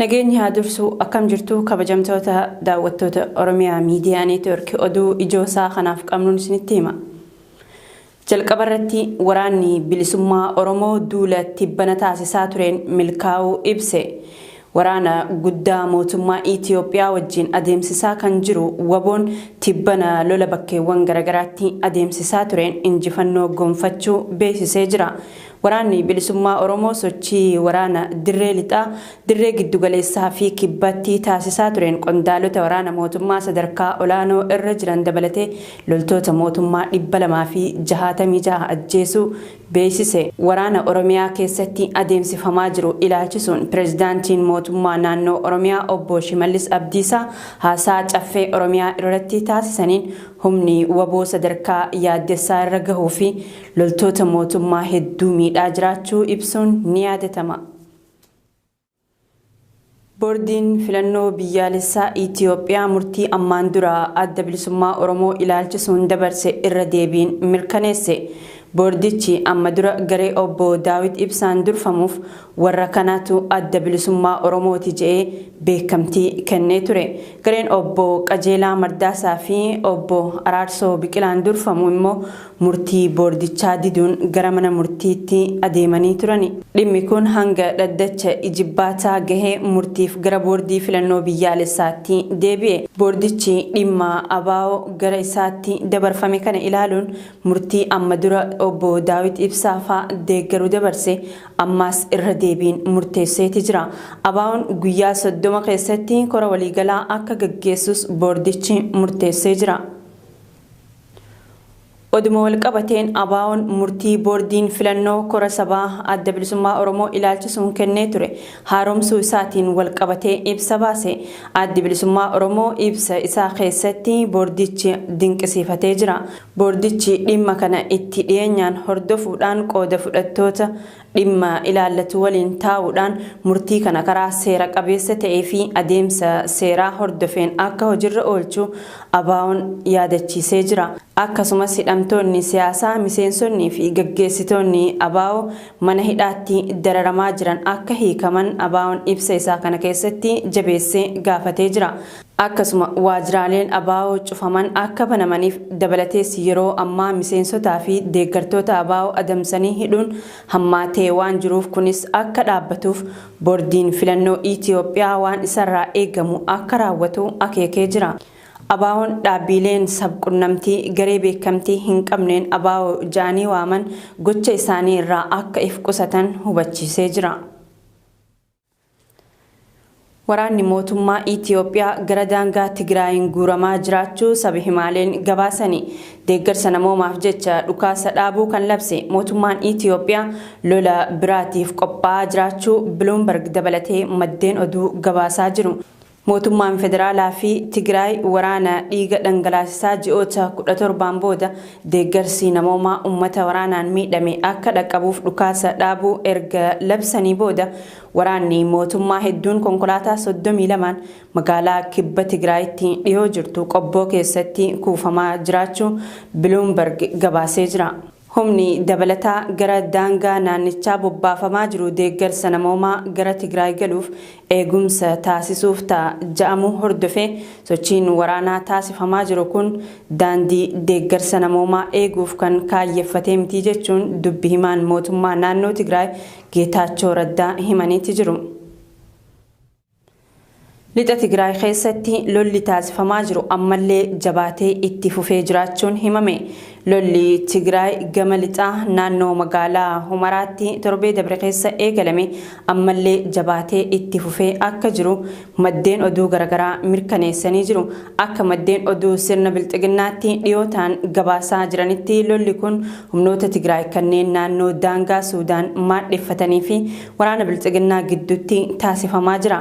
Nageenyi haa dursu akkam jirtu kabajamtoota daawwattoota Oromiyaa Miidiyaa Neetwoork oduu ijoo isaa kanaaf qabnuun isinitti hima. Jalqaba irratti waraanni bilisummaa Oromoo duula tibbana taasisaa tureen milkaa'uu ibse. Waraana guddaa mootummaa Itiyoophiyaa wajjin adeemsisaa kan jiru waboon tibbana lola bakkeewwan garaagaraatti adeemsisaa tureen injifannoo gonfachuu beeksisee jira. Waraanni bilisummaa Oromoo sochii waraana dirree lixaa, dirree giddugaleessaa fi kibbatti taasisaa tureen qondaalota waraana mootummaa sadarkaa olaanoo irra jiran dabalatee loltoota mootummaa 266 ajjeesuu beeksise. Waraana Oromiyaa keessatti adeemsifamaa jiru ilaalchisuun pirezidaantiin mootummaa naannoo Oromiyaa obbo Shimallis Abdiisaa haasaa caffee Oromiyaa irratti taasisaniin humni waboo sadarkaa yaaddessaa irra gahuu fi loltoota mootummaa hedduu miidhaa jiraachuu ibsuun ni yaadatama. Boordiin filannoo biyyaalessaa Itiyoophiyaa murtii ammaan dura adda bilisummaa Oromoo ilaalchisuun dabarse irra deebiin mirkaneesse. Boordichi amma dura garee obbo Daawit Ibsaan durfamuuf warra kanaatu adda bilisummaa Oromooti jedhee beekamtii kennee ture. Gareen obbo Qajeelaa Mardaasaa fi obbo Araarsoo Biqilaan durfamu immoo murtii boordichaa diduun gara mana murtiitti adeemanii turani. Dhimmi kun hanga dhaddacha ijibbaataa gahee murtiif gara boordii filannoo biyyaalessaatti deebi'e. Boordichi dhimma ABO gara isaatti dabarfame kana ilaaluun murtii amma dura obbo Daawit Ibsaa fa'aa deeggaruu dabarse ammaas irra deebiin murteesseeti jira. ABO'n guyyaa 30 keessatti kora waliigalaa akka gaggeessus boordichi murteessee jira. Oduma walqabateen ABO'n murtii boordiin filannoo kora sabaa adda bilisummaa Oromoo ilaalchisuun kennee ture haaromsuu isaatiin walqabatee ibsa baase. Addi bilisummaa Oromoo ibsa isaa keessatti boordichi dinqisiifatee jira. Boordichi dhimma kana itti dhiyeenyaan hordofuudhaan qooda fudhattoota dhimma ilaallatu waliin taa'uudhaan murtii kana karaa seera qabeessa ta'ee fi adeemsa seeraa hordofeen akka hojiirra oolchu ABO'n yaadachiisee jira. Akkasumas hidhamtoonni siyaasaa, miseensonnii fi gaggeessitoonni ABO mana hidhaatti dararamaa jiran akka hiikaman ABO'n ibsa isaa kana keessatti jabeessee gaafatee jira. Akkasuma waajjiraaleen ABO cufaman akka banamaniif dabalatees yeroo ammaa miseensotaa fi deeggartoota ABO adamsanii hidhuun hammaatee waan jiruuf kunis akka dhaabbatuuf boordiin filannoo Itiyoophiyaa waan isarraa eegamu akka raawwatu akeekee jira. ABO'n dhaabbileen sabqunnamtii garee beekamtii hin qabneen ABO ja'anii waaman gocha isaanii irraa akka if qusatan hubachiisee jira. Waraanni mootummaa Itiyoophiyaa gara daangaa Tigraayin guuramaa jiraachuu sabi himaaleen gabaasani. Deeggarsa namoomaaf jecha dhukaasa dhaabuu kan labse mootummaan Itiyoophiyaa lola biraatiif qophaa'aa jiraachuu Bloomberg dabalatee maddeen oduu gabaasaa jiru. Mootummaan federaalaa fi Tigraay waraana dhiiga dhangalaasisaa ji'oota 17 booda deeggarsi namoomaa uummata waraanaan miidhame akka dhaqqabuuf dhukaasa dhaabuu erga labsanii booda waraanni mootummaa hedduun konkolaataa 32 magaalaa kibba Tigraayitti dhiyoo jirtu Qobboo keessatti kuufamaa jiraachuu Bloomberg gabaasee jira. Humni dabalataa gara daangaa naannichaa bobbaafamaa jiru deeggarsa namoomaa gara Tigraay galuuf eegumsa taasisuuf ta'a ja'amu hordofee sochiin waraanaa taasifamaa jiru kun daandii deeggarsa namoomaa eeguuf kan kaayyeffatee miti jechuun dubbi himaan mootummaa naannoo Tigraay Geetaachoo Raddaa himaniiti jiru. Lixa Tigraay keessatti lolli taasifamaa jiru ammallee jabaatee itti fufee jiraachuun himame. Lolli Tigraay gama lixaa naannoo magaalaa Humaraatti torbee dabre keessa eegalame ammallee jabaatee itti fufee akka jiru maddeen oduu garaagaraa mirkaneessanii jiru. Akka maddeen oduu sirna bilxiginnaatti dhiyootaan gabaasaa jiranitti lolli kun humnoota Tigraay kanneen naannoo daangaa Suudaan maadheffatanii fi waraana bilxiginnaa gidduutti taasifamaa jira.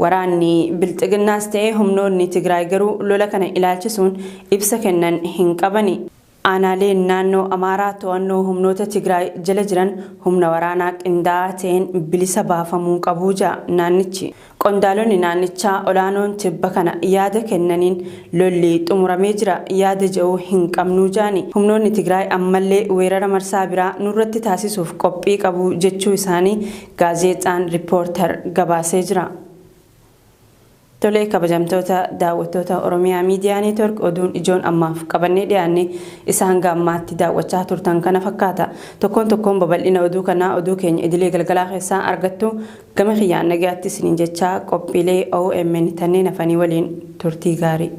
Waraanni bilxiginnaas ta'ee humnoonni Tigraay garuu lola kana ilaalchisuun ibsa kennan hin qabani. Aanaaleen naannoo Amaaraa to'annoo humnoota Tigraay jala jiran humna waraanaa qindaa'aa ta'een bilisa baafamuu qabu jedha naannichi. Qondaalonni naannichaa olaanoon tibba kana yaada kennaniin lolli xumuramee jira yaada jedhu hin qabnuu jedhani. Humnoonni Tigraay ammallee weerara marsaa biraa nurratti taasisuuf qophii qabu jechuu isaanii gaazexaan Riippoortar gabaasee jira. Tolee, kabajamtoota daawwattoota Oromiyaa Miidiyaa Neetwork, oduun ijoon ammaaf qabannee dhiyaanne isa hanga ammaatti daawwachaa turtan kana fakkaata. Tokkoon tokkoon babal'ina oduu kanaa oduu keenya idilee galgalaa keessaa argattu. Gama kiyyaan nagaatti isiniin jechaa, qophiilee OMN tanneen hafanii waliin turtii gaarii.